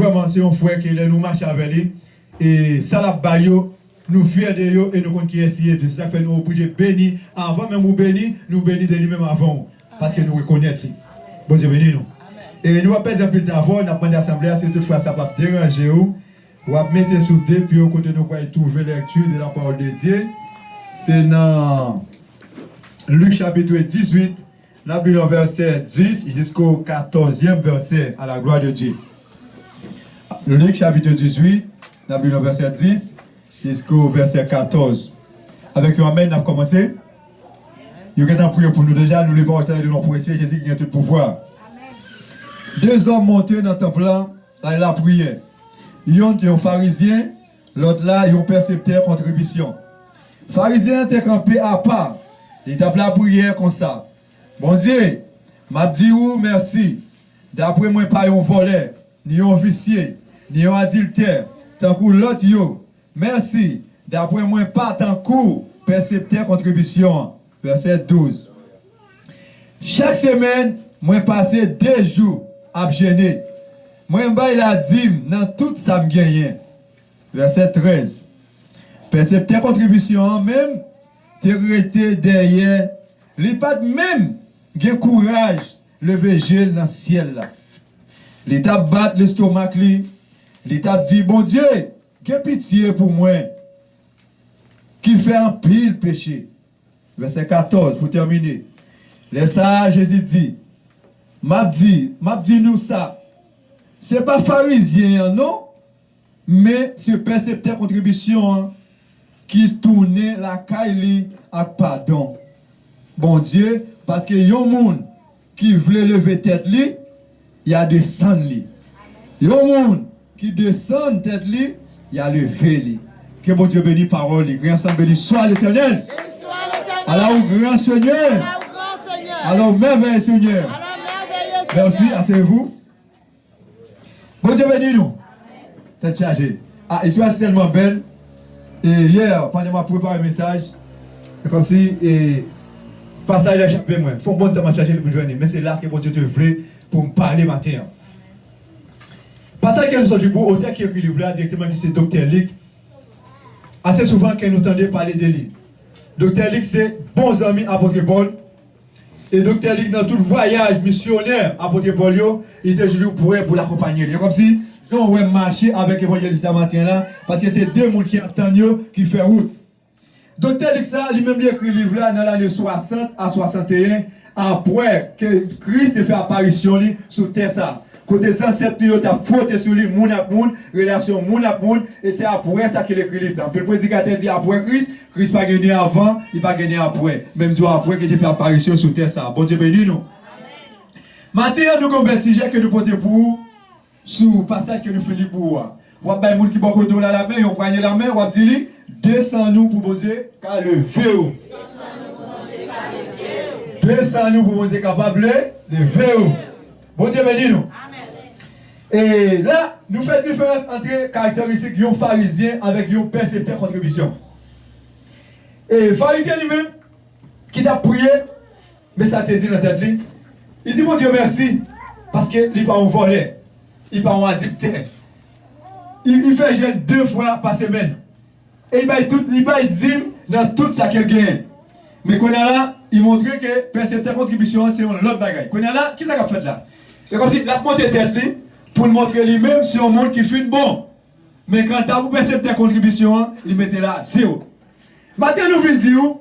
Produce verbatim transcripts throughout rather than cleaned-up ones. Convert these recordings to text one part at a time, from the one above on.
Vrèman, se yon frè ke lè nou mache avè li, e sa l ap bay yo, nou fyè de yo e nou konn kiyès li ye tou. Se sa k fè nou oblije beni. Avan menm ou beni, nou beni de li menm avan w, paske nou rekonèt li. Bondye beni nou. E nou p ap pèdi anpil tan avè w, n ap mande asanble a, si toutfwa sa p ap deranje w, w ap mete sou de pye w kote nou pral twouve lèkti de la pawòl de Dye. Se nan Lik chapit dizuit, n ap li nan vèsè dis jisko katòzyèm vèsè, à la gloire de Dieu. Lik chapit dizuit, n ap li nan vèsè dis jisko vèsè katòz. Avèk yon amèn, n ap kòmanse. Yo gentan priye pou nou deja, nou li pawòl sa yo nan non presye Jezi ki gen tout pouvwa. De zòm monte nan tanp lan, al lapriyè. Yonn te yon farizyen, lòt la yon pèseptè kontribisyon. Farizyen an te kanpe apa, li t ap lapriyè konsa: Bondye, m ap di ou mèsi, dapre mwen pa yon vòlè, ni yon visye, ni yon adiltè, tankou lòt yo. Mèsi, dapre mwen pa tankou pèseptè kontribisyon an. Vèsè douz. Chak semèn, mwen pase de jou ap jene. Mwen bay ladim nan tout sa m genyen. Vèsè trèz. Pèseptè kontribisyon an menm te rete dèyè, li pa t menm gen kouraj leve je l nan syèl la. Li t ap bat lestomak li, li t ap di: Bondye, gen pitye pou mwen ki fè anpil peche. Vèsè katòz, pou tèmine. Lè sa a, Jezi di: M ap di, m ap di nou sa, se pa Farizyen an non, men se pèseptè kontribisyon an ki tounen lakay li ak padon Bondye, paske yon moun ki vle leve tèt li, y a desann li. Yon moun ki desann tèt li, y a leve li. Ke Bondye beni pawòl li. Gran Seyè beni. Swa Letènèl. Ala ou gran Senyè. Ala ou mèvèye Senyè. Mèsi, aseyez-vous. Bondye beni nou. Tèt chaje. Ah, istwa se tèlman bèl. E yè, pandan m ap prepare mesaj, e kòmsi, e, pasaj la chape mwen. Fon bon tan m ap chache li pou m jwenn li. Men se la ke Bondye te vle pou m pale maten an. Pasaj ke nou sot li pou otè ki ekri liv la direkteman ki se Doktè Lik. Ase souvan ke nou tande pale de li. Doktè Lik se bon zanmi apot Pòl. E Doktè Lik nan tout vwayaj misyonè apot Pòl yo, li te toujou prè pou l akonpanye l. E kòmsi, jan w wè m mache avèk evanjelis la maten an la, paske se de moun ki ap tann yo, ki fè wout. Doktè Lik sa, li menm li ekri liv la nan lane swasant a swasanteyen, apre ke Kris te fè aparisyon li sou tè sa. Kote zansèt nou yo t ap fwote sou li, moun ak moun, relasyon moun ak moun, e se apre sa ke l ekri liv la. Anpil predikatè di apre Kris, Kris pa gen ni avan, li pa gen ni apre. Menm jou apre ke te fè aparisyon sou tè sa. Bondye beni nou. Maten an, nou gen yon bèl sijè ke nou pote pou ou sou pasaj ke nou fin li pou ou a. W ap bay moun ki bò kote w la lamen, yon pwanye lamen, w ap di li, desann ou pou Bondye ka leve w. Desann ou pou Bondye kapab le-, leve w. Bondye beni nou. E la, nou fè diferans ant karakteristik yon Farizyen avèk yon pèseptè kontribisyon. E Farizyen li menm, ki t ap priye, men sa te di nan tèt li, li di Bondye mèsi, paske li pa yon vòlè, li pa yon adiktè. Li, li fè jèn de fwa pa semèn. E li bay tout, li bay dim nan tout sa ke l genyen. Men kounye a la, li montre ke pèseptè kontribisyon an se yon lòt bagay. Kounye a la, ki sa k ap fèt la? Se kòmsi l ap monte tèt li pou l montre li menm se yon moun ki fin bon. Men kanta pou pèseptè kontribisyon an, li mete l a zewo. Maten nou vin di w,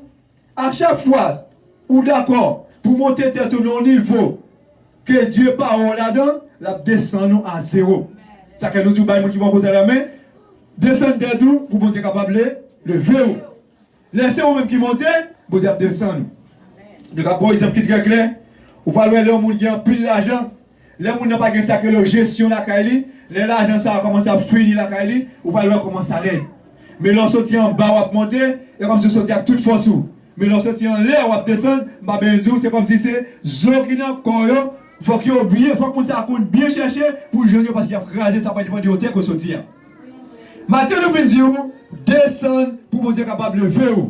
a chak fwa ou dakò pou monte tèt ou nan yon nivo ke Dye pa wè w ladan, l ap desann ou a zewo. Sa fè nou di w bay moun ki bò kote w la men, desann tèt ou pou Bondye kapab le-, leve w. Lè se ou menm ki monte, Bondye ap desann ou. Nou ka ba w egzanp ki trè klè. Ou pral wè lè yon moun gen anpil lajan, lè moun nan pa gen sa k rele jesyon lakay li, lè lajan sa a kòmanse ap fini lakay li, ou pral wè kòman sa lèd. Men lè w soti anba w ap monte, e kòmsi w soti ak tout fòs ou. Men lè w soti anlè w ap desann, m pa bezwen di w, se kòmsi se zo ki nan kò w yo, fòk yo byen, fòk moun sa a konn byen chèche pou l jwenn yo paske y ap kraze, sa pral depann de otè ke w soti a. Maten nou vin di w, desann pou Bondye kapab leve w.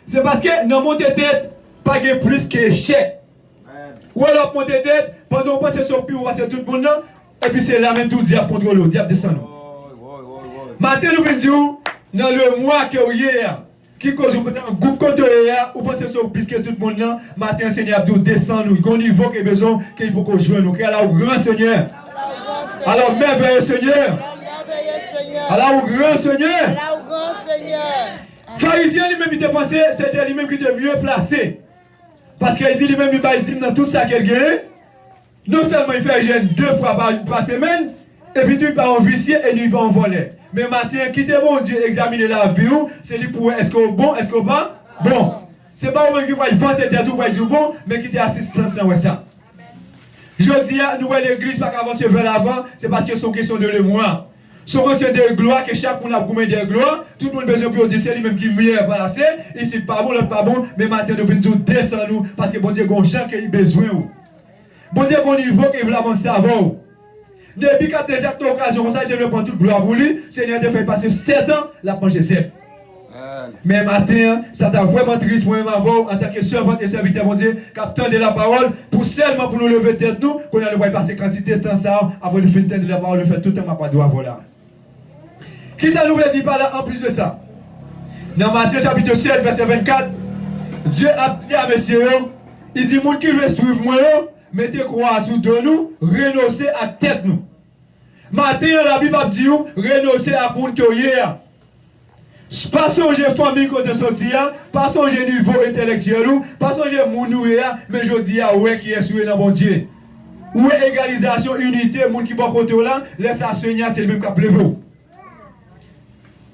Se paske nan monte tèt, pa gen plis ke echèk. Ou wè lè w ap monte tèt, pandan w panse se w k pi wo pase tout moun nan, epi se la menm tou dyab kontwole w, dyab desann ou. Maten nou vin di w, nan lemwa ke w ye a, ki koz ou nan gwoup kote w ye a, ou panse se ou plis ke tout moun nan, maten an Senyè ap di w desann ou, gon nivo ke bezwen ke li poko jwenn ou, ke ala ou gran Senyè. Ala ou mèvèye Senyè. Ala ou gran Senyè. Farizyen li menm li te panse se te li menm ki te mye plase. Paske li di li menm li bay dim nan tout sa ke l genyen. Non sèlman li fè jèn de fwa pa, pa semèn, epi tou li pa yon visye e li pa yon vòlè. Men maten an, kite Bondye egzamine lavi w, se li pou wè èske w bon, èske w pa bon. Se pa ou menm ki pral vante tèt ou, pral di w bon, men kite asistans lan wè sa. Jodi a, nou wè legliz pa ka avanse vè lavan, se paske se yon kesyon de lemwa. Se yon kesyon de glwa ke chak moun ap goumen dèyè glwa, tout moun bezwen pou yo di se li menm ki meyè plase, isit pa bon, lòt pa bon, men maten an nou vin di w desann ou, paske Bondye gon jan ke li bezwen ou. Bondye gon nivo ke li vle avanse avè w. Nebikadneza te okazyon konsa, li te vle pran tout glwa pou li, Senyè te fè l pase sèt an, l ap manje zèb. Men maten an, sa ta vrèman tris mwen menm avè w, antanke sèvant e sèvitè Bondye, k ap tande lapawòl, pou sèlman pou nou leve tèt nou, kounye a nou pral pase kantite tan sa a, apre nou fin tande lapawòl, nou fè tout tan m ap adore avè w la. Kisa nou vle di pa la anplis de sa? Nan Matye chapit sèz, vèsè vennkat, Dye ap di a mesye yo, li di, moun ki vle swiv mwen yo, mete kwa a sou do nou, renonse ak tèt nou. Maten an, Labib ap di w, renonse ak moun ke w ye a. Pa sonje fanmi kote w soti a, pa sonje nivo entèlektyèl ou, pa sonje moun ou ye a, men jodi a, ou wè kiyès ou ye nan Bondye. Ou wè egalizasyon, inite, moun ki bò kote w la, lè sa Senyè a se li menm k ap leve w.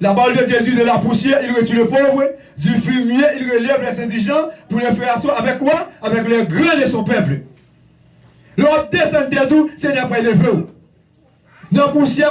La parole de Dieu dit, de la poussière, il ressuscite le pauvre, du fumier, il relève les indigents, pour les faire asseoir avec quoi? Avec les grands de son peuple. Lè w ap desann tèt ou, Senyè a pral leve w. Nan pousyè,